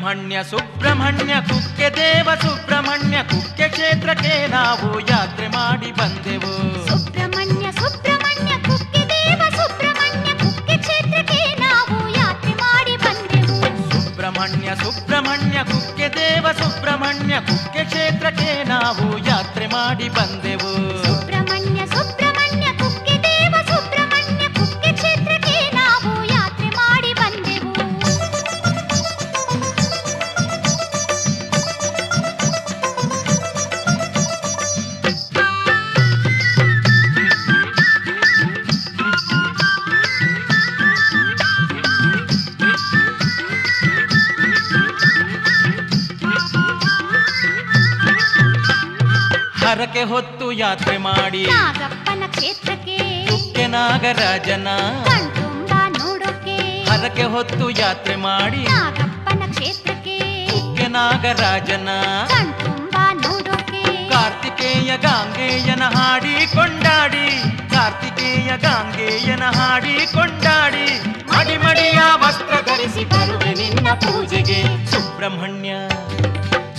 ಸುಬ್ರಹ್ಮಣ್ಯ ಸುಬ್ರಹ್ಮಣ್ಯ ಕುಕ್ಕೆ ದೇವ ಸುಬ್ರಹ್ಮಣ್ಯ ಕುಕ್ಕೆ ಕ್ಷೇತ್ರಕ್ಕೆ ನಾವು ಯಾತ್ರೆ ಮಾಡಿ ಬಂದೆವು. ಸುಬ್ರಹ್ಮಣ್ಯ ಸುಬ್ರಹ್ಮಣ್ಯ ಕುಕ್ಕೆ ದೇವ ಸುಬ್ರಹ್ಮಣ್ಯ ಕುಕ್ಕೆ ಕ್ಷೇತ್ರಕ್ಕೆ ನಾವು ಯಾತ್ರೆ ಮಾಡಿ ಬಂದೆವು. ಸುಬ್ರಹ್ಮಣ್ಯ ಸುಬ್ರಹ್ಮಣ್ಯ ಕುಕ್ಕೆ ದೇವ ಸುಬ್ರಹ್ಮಣ್ಯ ಕುಕ್ಕೆ ಕ್ಷೇತ್ರಕ್ಕೆ ನಾವು ಯಾತ್ರೆ ಮಾಡಿ ಬಂದೆವು. ಸುಬ್ರಹ್ಮಣ್ಯ ಸುಬ್ರಹ್ಮಣ್ಯ ಕುಕ್ಕೆ ದೇವ ಸುಬ್ರಹ್ಮಣ್ಯ ಕುಕ್ಕೆ ಕ್ಷೇತ್ರಕ್ಕೆ ನಾವು ಯಾತ್ರೆ ಮಾಡಿ ಬಂದೆವು. ಹರಕೆ ಹೊತ್ತು ಯಾತ್ರೆ ಮಾಡಿ ನಾಗಪ್ಪನ ಕ್ಷೇತ್ರಕ್ಕೆ ಕುಕ್ಕೆ ನಾಗರಾಜನ ಕಣ್ತುಂಬ ನೋಡೋಕೆ. ಹರಕೆ ಹೊತ್ತು ಯಾತ್ರೆ ಮಾಡಿ ನಾಗಪ್ಪನ ಕ್ಷೇತ್ರಕ್ಕೆ ಕುಕ್ಕೆ ನಾಗರಾಜನ ಕಣ್ತುಂಬ ನೋಡೋಕೆ. ಕಾರ್ತಿಕೇಯ ಗಾಂಗೇಯನ ಹಾಡಿ ಕೊಂಡಾಡಿ, ಕಾರ್ತಿಕೇಯ ಗಾಂಗೇಯನ ಹಾಡಿ ಕೊಂಡಾಡಿ, ಮಡಿ ಮಡಿಯ ವಸ್ತ್ರ ಧರಿಸಿ ಬರುವೆ ನಿನ್ನ ಪೂಜೆಗೆ. ಸುಬ್ರಹ್ಮಣ್ಯ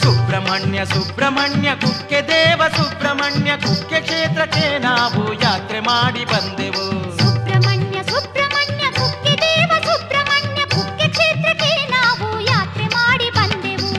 ಸುಬ್ರಹ್ಮಣ್ಯ ಸುಬ್ರಹ್ಮಣ್ಯ ಕುಕ್ಕೆ ದೇವ ಸುಬ್ರಹ್ಮಣ್ಯ ಕುಕ್ಕೆ ಕ್ಷೇತ್ರಕ್ಕೆ ನಾವು ಯಾತ್ರೆ ಮಾಡಿ ಬಂದೆವು. ಸುಬ್ರಹ್ಮಣ್ಯ ಸುಬ್ರಹ್ಮಣ್ಯ ಕುಕ್ಕೆ ದೇವ ಸುಬ್ರಹ್ಮಣ್ಯ ಕುಕ್ಕೆ ಕ್ಷೇತ್ರಕ್ಕೆ ನಾವು ಯಾತ್ರೆ ಮಾಡಿ ಬಂದೆವು.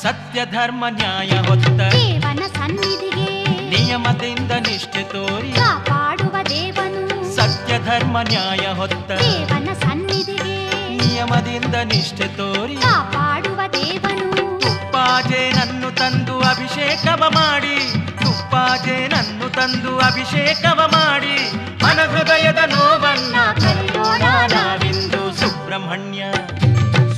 ಸತ್ಯ ಧರ್ಮ ನ್ಯಾಯ ಹೊತ್ತ ದೇವನ ಸನ್ನಿಧಿಗೆ ನಿಯಮದಿಂದ ನಿಷ್ಠೆ ತೋರಿ ಕಾಪಾಡುವ ದೇವನು. ಸತ್ಯ ಧರ್ಮ ನ್ಯಾಯ ಹೊತ್ತ ದೇವನ ಸನ್ನಿಧಿಗೆ ನಿಯಮದಿಂದ ನಿಷ್ಠೆ ತೋರಿ ಕಾಪಾಡುವ ದೇವನು. ತುಪ್ಪಾಜೇನನ್ನು ತಂದು ಅಭಿಷೇಕವ ಮಾಡಿ, ತುಪ್ಪಾಜೇನನ್ನು ತಂದು ಅಭಿಷೇಕವ ಮಾಡಿ, ಮನ ಹೃದಯದ ನೋವನ್ನ ಕರೆಯೋಣ ನಾವಿಂದು. ಸುಬ್ರಹ್ಮಣ್ಯ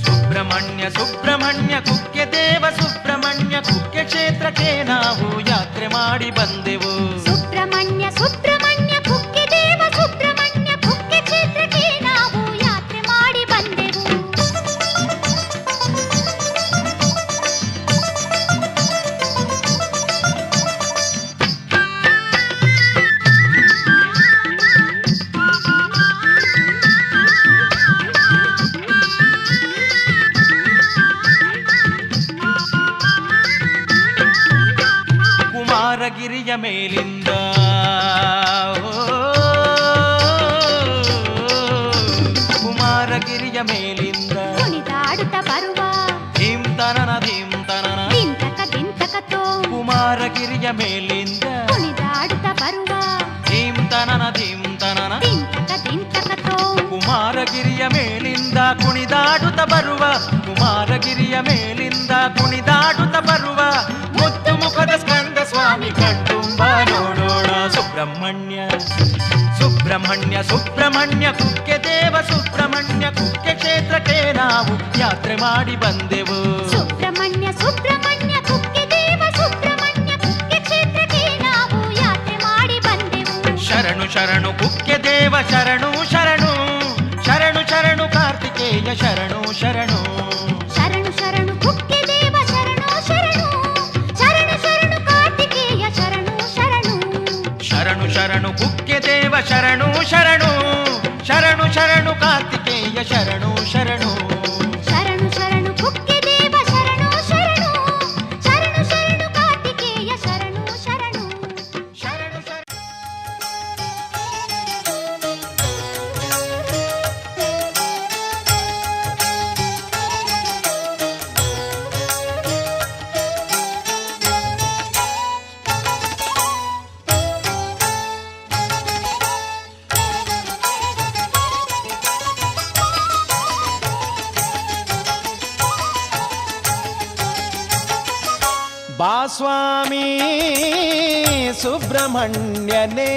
ಸುಬ್ರಹ್ಮಣ್ಯ ಸುಬ್ರಹ್ಮಣ್ಯ ಕುಕ್ಕೆ ದೇವ ಸುಬ್ರಹ್ಮಣ್ಯ ಕುಕ್ಕೆ ಕ್ಷೇತ್ರಕ್ಕೆ ನಾವು ಯಾತ್ರೆ ಮಾಡಿ ಬಂದೆವು. ಸುಬ್ರಹ್ಮಣ್ಯ ಸುಬ್ರಹ್ಮಣ್ಯ ಕುಕ್ಕೆ ದೇವ ಸುಬ್ರಹ್ಮಣ್ಯ ಕುಕ್ಕೆ ಕ್ಷೇತ್ರಕ್ಕೆ ನಾವು ಯಾತ್ರೆ ಮಾಡಿ ಬಂದೆವು. ಕುಮಾರಗಿರಿಯ ಮೇಲಿಂದ ಕುಮಾರಗಿರಿಯ ಮೇಲಿಂದ ಕುಣಿದಾಡುತ್ತ ಬರುವ ಧೀಂ ತನನ ಧೀಂ ತನನ ದಿಂತಕ ದಿಂತಕತೋ. ಕುಮಾರಗಿರಿಯ ಮೇಲಿಂದ ಕುಣಿದಾಡುತ್ತ ಬರುವ ಧೀಂ ತನನ ಧೀಂ ತನನ ದಿಂತಕ ದಿಂತಕತೋ. ಕುಮಾರಗಿರಿಯ ಮೇಲಿಂದ ಕುಣಿದಾಡುತ್ತ ಬರುವ, ಕುಮಾರಗಿರಿಯ ಮೇಲಿಂದ ಕುಣಿದಾಡುತ್ತ ಬರುವ, ಮುದ್ದು ಮುಖದ ಸ್ಕಂದ ಸ್ವಾಮಿ ಕಣ್ತುಂಬ ನೋಡೋಣ. ಸುಬ್ರಹ್ಮಣ್ಯ ಸುಬ್ರಹ್ಮಣ್ಯ ಸುಬ್ರಹ್ಮಣ್ಯ ಕುಕ್ಕೆ ದೇವ ಸುಬ್ರಹ್ಮಣ್ಯ ಕುಕ್ಕೆ ಕ್ಷೇತ್ರಕ್ಕೆ ನಾವು ಯಾತ್ರೆ ಮಾಡಿ ಬಂದೆವು. ಸುಬ್ರಹ್ಮಣ್ಯ ಸುಬ್ರಹ್ಮಣ್ಯ ಕುಕ್ಕೆ ದೇವ ಸುಬ್ರಹ್ಮಣ್ಯ ಕುಕ್ಕೆ ಕ್ಷೇತ್ರಕ್ಕೆ ನಾವು ಯಾತ್ರೆ ಮಾಡಿ ಬಂದೆವು. ಶರಣು ಶರಣು ಕುಕ್ಕೆ ದೇವ ಶರಣು ಶರಣು ಶರಣು ಶರಣು ಕಾರ್ತಿಕೇಯ ಶರಣು ಶರಣು ಶರಣು ಶರಣು ಕುಕ್ಕೆ ದೇವ ಶರಣು ಶರಣು ಶರಣು ಶರಣು ಕಾರ್ತಿಕೇಯ ಶರಣು ಶರಣು ಶರಣು ಶರಣು ಕುಕ್ಕೆ ದೇವ ಶರಣು ಶರಣು ಶರಣು ಶರಣು ಕಾರ್ತಿಕೇಯ ಶರಣು ಶರಣು ಶರಣು ಶರಣು ಕುಕ್ಕೆ ದೇವ ಶರಣು ಶರಣು ಶರಣು ಶರಣು ಕಾರ್ತಿಕೇಯ ಶರಣು ಶರಣು ಶರಣು ಶರಣು. ಬಾಸ್ವಾಮಿ ಸುಬ್ರಹ್ಮಣ್ಯನೇ,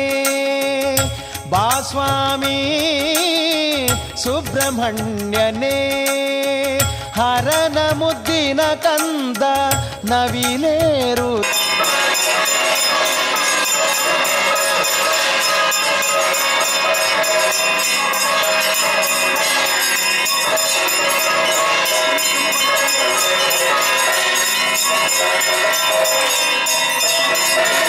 ಬಾಸ್ವಾಮಿ ಸುಬ್ರಹ್ಮಣ್ಯನೇ, ಹರನ ಮುದ್ದಿನ ಕಂದ ನವಿಲೇರು. Thank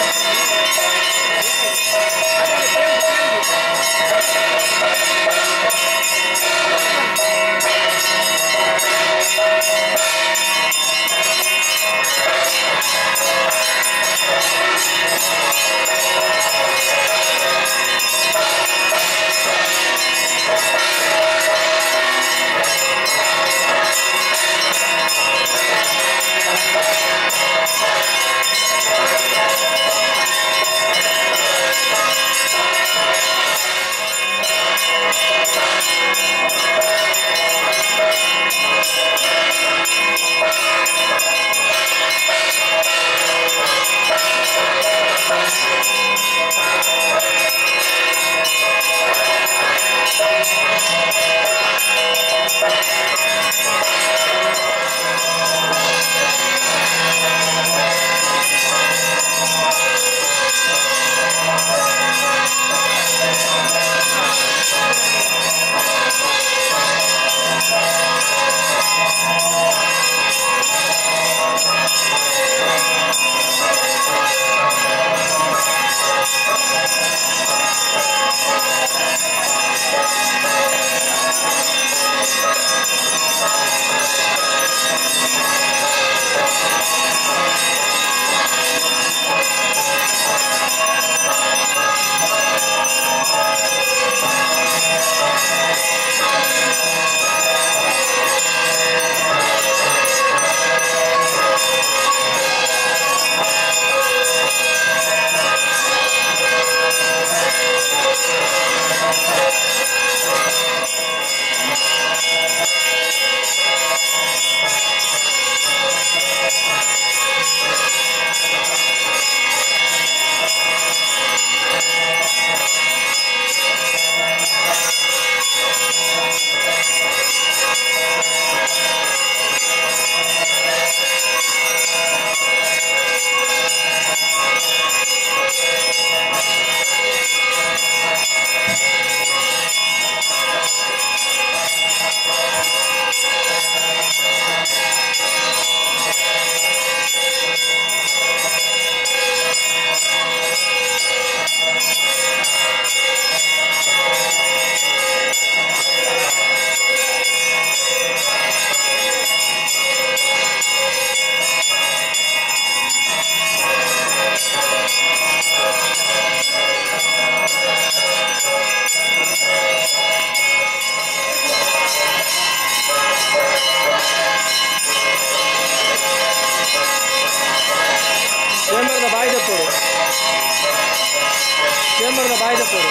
ಬಾಯ್ದಪ್ಪರು.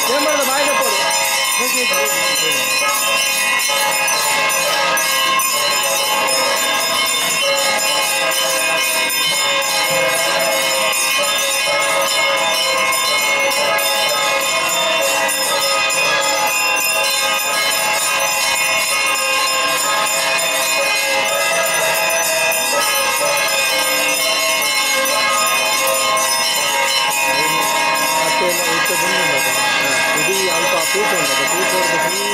ಚೇಂಬರ್ದ ಬಾಯ್ದಪ್ಪರು. ಇಡೀ ಅಲ್ಪ ತೂಕ ಉಂಟು, ತೂಕ ಫುಲ್.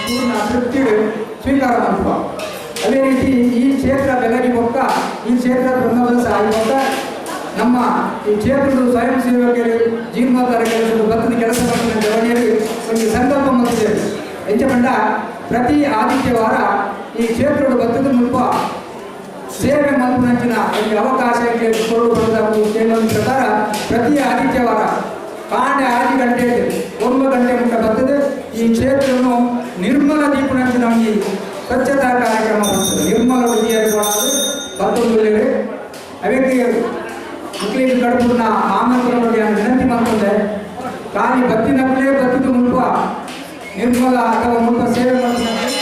ಪೂರ್ಣ ತೃಪ್ತಿ ಸ್ವೀಕಾರ ಮಾಡುವ. ಅದೇ ರೀತಿ ಈ ಕ್ಷೇತ್ರ ಬೆಲಗಿ ಮೊಕ್ಕ ಈ ಕ್ಷೇತ್ರ ಬ್ರಹ್ಮವಲಸ ಆಗಿ ನಮ್ಮ ಈ ಕ್ಷೇತ್ರದ ಸ್ವಯಂ ಸೇವಕರು ಜೀರ್ಣೋದ್ಧಾರ ಕೆಲಸದ ಭತ್ತದ ಕೆಲಸ ಮಾಡಿದ ಜವಳಿಯಲ್ಲಿ ಒಂದು ಸಂಕಲ್ಪ ಮಾಡಿದ್ದೇವೆ. ಎಂಚಪಂಡ ಪ್ರತಿ ಆದಿತ್ಯವಾರ ಈ ಕ್ಷೇತ್ರದ ಭತ್ತದ ಮುಲ್ಪ ಸೇವೆ ಮಲ್ಪುನಂಚಿನ ಒಂದು ಅವಕಾಶ ಕೊಡುವ ಪ್ರಕಾರ ಪ್ರತಿ ಆದಿತ್ಯವಾರ ಕಾಂಡೆ 6 ಗಂಟೆ 9 ಗಂಟೆ ಮುಟ್ಟ ಬರ್ತದೆ. ಈ ಕ್ಷೇತ್ರವನ್ನು ನಿರ್ಮಲ ದೀಪನಂಚಿನ ಒಂದು ಸ್ವಚ್ಛತಾ ಕಾರ್ಯಕ್ರಮ ಮಾಡ್ತದೆ. ನಿರ್ಮಲ ಉದ್ಯೋಗಗಳಾದ ಬರ್ತೊಂದು ಅದಕ್ಕೆ ಮುಕ್ಲಿಗೆ ಕಡುಪುನ ಆಮಂತ್ರಣವಾಗಿ ನಾನು ವಿನಂತಿ ಮಾಡ್ಕೊಂಡೆ. ಖಾಲಿ ಬತ್ತಿನಕ್ಕಲೇ ಬತ್ತಿದ್ದು ಮುಲ್ಪ ನಿರ್ಮಲ ಅಥವಾ ಮುಲ್ಪ ಸೇವೆ ಮಾಡ್ತಾರೆ.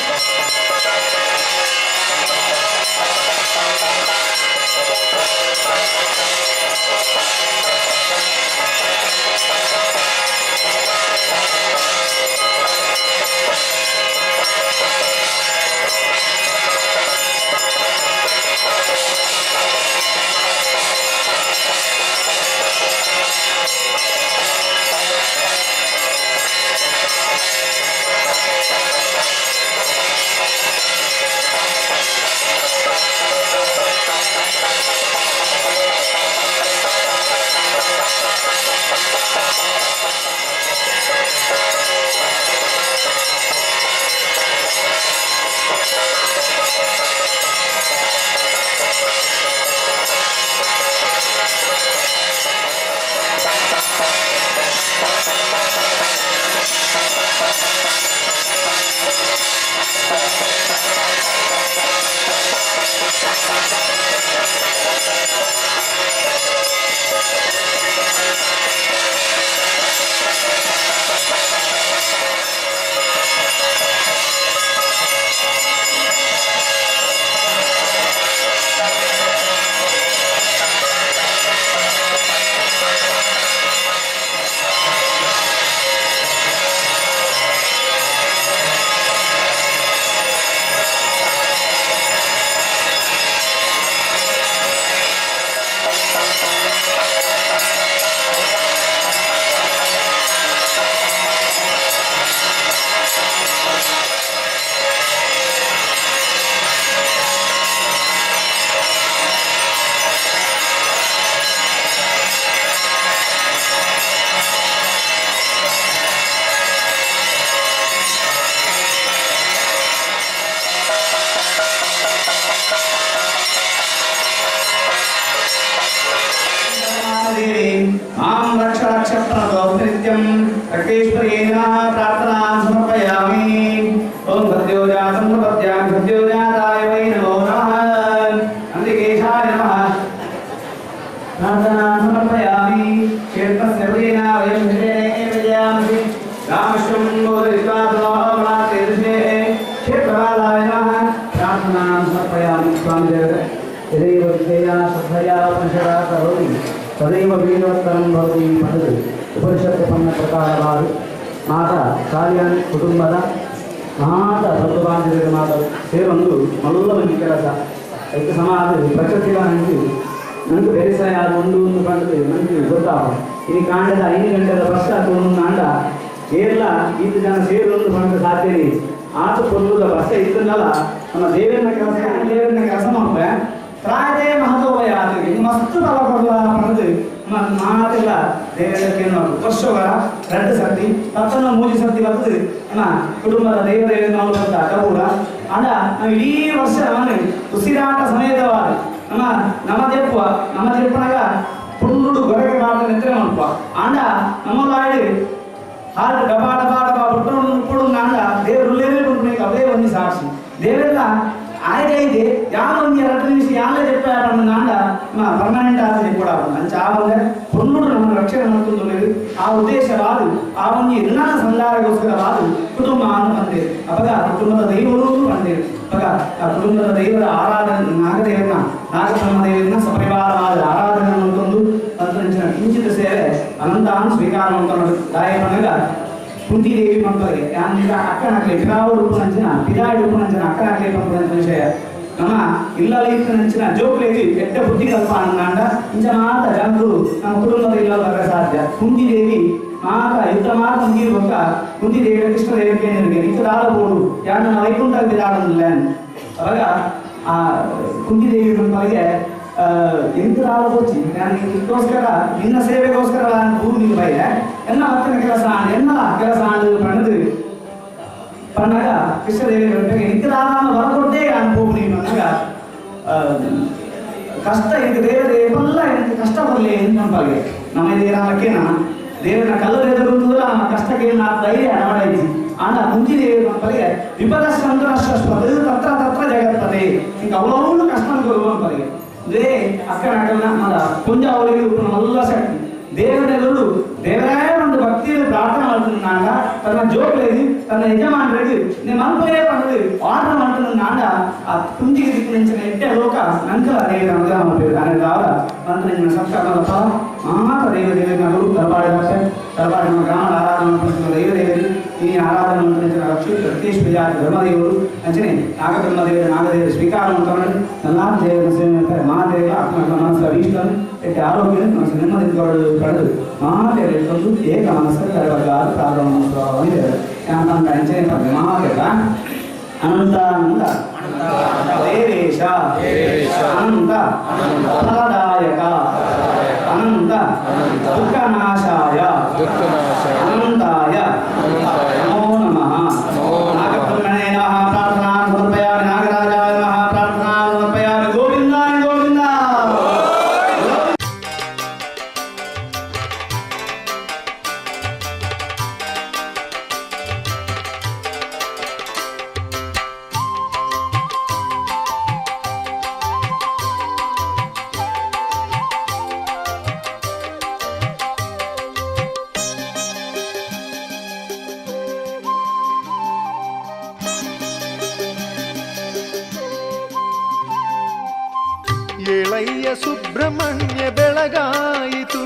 ಏಳಯ್ಯ ಸುಬ್ರಹ್ಮಣ್ಯ ಬೆಳಗಾಯಿತು,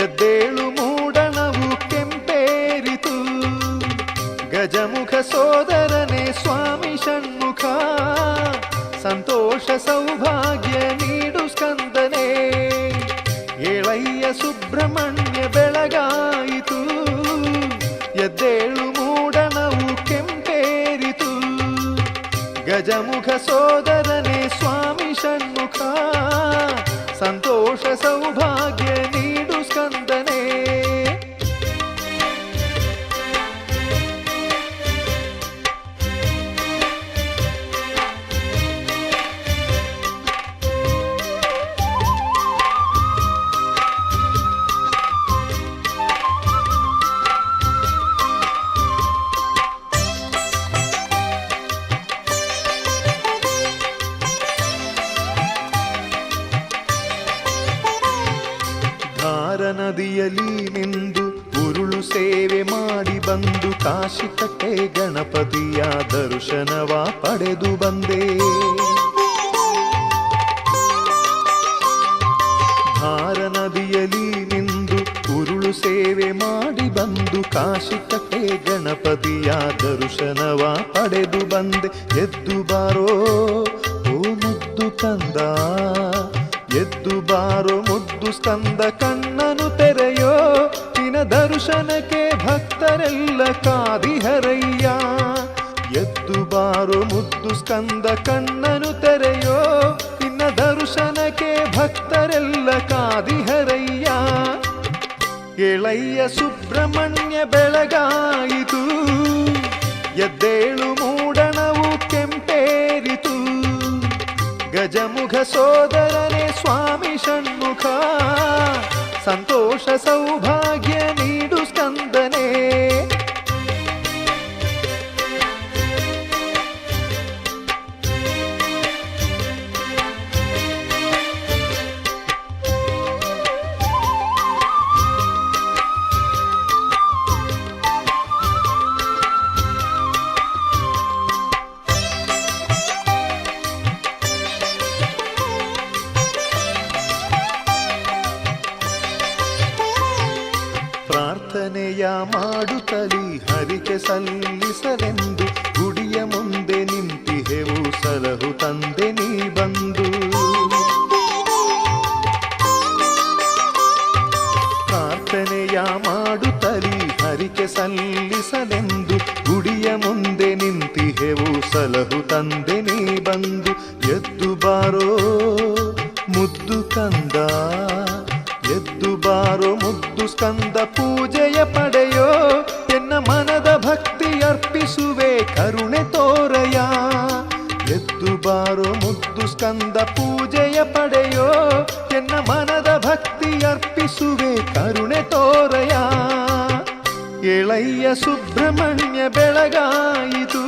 ಎದ್ದೇಳು ಮೂಡಣವು ಕೆಂಪೇರಿತು. ಗಜಮುಖ ಸೋದರನೇ ಸ್ವಾಮಿ ಷಣ್ಮುಖ, ಸಂತೋಷ ಸೌಭಾಗ್ಯ ನೀಡು ಸ್ಕಂದನೇ. ಏಳಯ್ಯ ಸುಬ್ರಹ್ಮಣ್ಯ ಬೆಳಗಾಯಿತು, ಎದ್ದೇಳು ಮೂಡಣವು ಕೆಂಪೇರಿತು. ಗಜಮುಖ ಸೋದರನೇ ಸ್ವಾಮಿ ಷಣ್ಮುಖ, ಸಂತೋಷ ಸೌಭಾಗ್ಯ ನೀಡು ಸ್ಕಂದನೇ. ನದಿಯಲಿ ನಿಂದು ಉರುಳು ಸೇವೆ ಮಾಡಿ ಬಂದು, ಕಾಶಿಕಟ್ಟೆ ಗಣಪತಿಯ ದರ್ಶನವ ಪಡೆದು ಬಂದೆ. ಧಾರ ನದಿಯಲಿ ನಿಂದು ಉರುಳು ಸೇವೆ ಮಾಡಿ ಬಂದು, ಕಾಶಿಕಟ್ಟೆ ಗಣಪತಿಯ ದರ್ಶನವ ಪಡೆದು ಬಂದೆ. ಎದ್ದು ಬಾರೋ ಓ ಮುದ್ದು ಕಂದ, ಎದ್ದು ಬಾರೋ ಮುದ್ದು ಸ್ಕಂದ, ಕಣ್ಣನು ತೆರೆಯೋ ನಿನ ದರ್ಶನಕ್ಕೆ ಭಕ್ತರೆಲ್ಲ ಕಾದಿಹರಯ್ಯ. ಎದ್ದು ಬಾರೋ ಮುದ್ದು ಸ್ಕಂದ, ಕಣ್ಣನು ತೆರೆಯೋ ನಿನ್ನ ದರ್ಶನಕ್ಕೆ ಭಕ್ತರೆಲ್ಲ ಕಾದಿಹರಯ್ಯ. ಏಳಯ್ಯ ಸುಬ್ರಹ್ಮಣ್ಯ ಬೆಳಗಾಯಿತು, ಎದ್ದೇಳು ಮೂಡಣವು ಕೆಂಪೇರಿತು. ಗಜಮುಖ ಸೋದರನೇ ಸ್ವಾಮಿ ಷಣ್ಮುಖ, ಸಂತೋಷ ಸೌಭಾಗ್ಯ ನೀಡು ಸ್ಕಂದನೇ. ಪ್ರಾರ್ಥನೆಯ ಮಾಡುತ್ತಲಿ ಹರಿಕೆ ಸಲ್ಲಿಸಲೆಂದು, ಗುಡಿಯ ಮುಂದೆ ನಿಂತಿಹೆವು ಸಲಹು ತಂದೆ ನೀ ಬಂದು. ಪ್ರಾರ್ಥನೆಯ ಮಾಡುತ್ತಲಿ ಹರಿಕೆ ಸಲ್ಲಿಸಲೆಂದು, ಗುಡಿಯ ಮುಂದೆ ನಿಂತಿಹೆವು ಸಲಹು ತಂದೆ ನೀ ಬಂದು. ಎದ್ದು ಬಾರೋ ಮುದ್ದು ಕಂದ, ಎದ್ದು ಬಾರೋ ಮುದ್ದು ಸ್ಕಂದ, ಪೂಜೆಯ ಪಡೆಯೋ ಎನ್ನ ಮನದ ಭಕ್ತಿ ಅರ್ಪಿಸುವೆ ಕರುಣೆ ತೋರಯ. ಎದ್ದು ಬಾರೋ ಮುದ್ದು ಸ್ಕಂದ, ಪೂಜೆಯ ಪಡೆಯೋ ಎನ್ನ ಮನದ ಭಕ್ತಿ ಅರ್ಪಿಸುವೆ ಕರುಣೆ ತೋರಯ. ಏಳಯ್ಯ ಸುಬ್ರಹ್ಮಣ್ಯ ಬೆಳಗಾಯಿತು,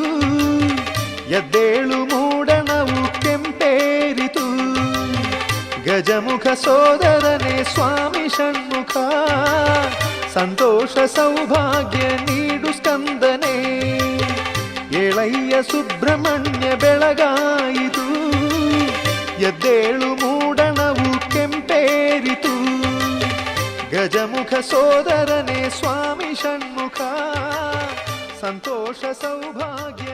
ಎದ್ದೇಳು ಮೂಡಣವು ಕೆಂಪೇರಿತು. ಗಜಮುಖ ಸೋದರನೇ ಸ್ವಾಮಿ ಷಣ್ಮುಖ, ಸಂತೋಷ ಸೌಭಾಗ್ಯ ನೀಡು ಸ್ಕಂದನೇ. ಏಳಯ್ಯ ಸುಬ್ರಹ್ಮಣ್ಯ ಬೆಳಗಾಯಿತು, ಎದ್ದೇಳು ಮೂಡಣವು ಕೆಂಪೇರಿತು. ಗಜಮುಖ ಸೋದರನೇ ಸ್ವಾಮಿ ಷಣ್ಮುಖ, ಸಂತೋಷ ಸೌಭಾಗ್ಯ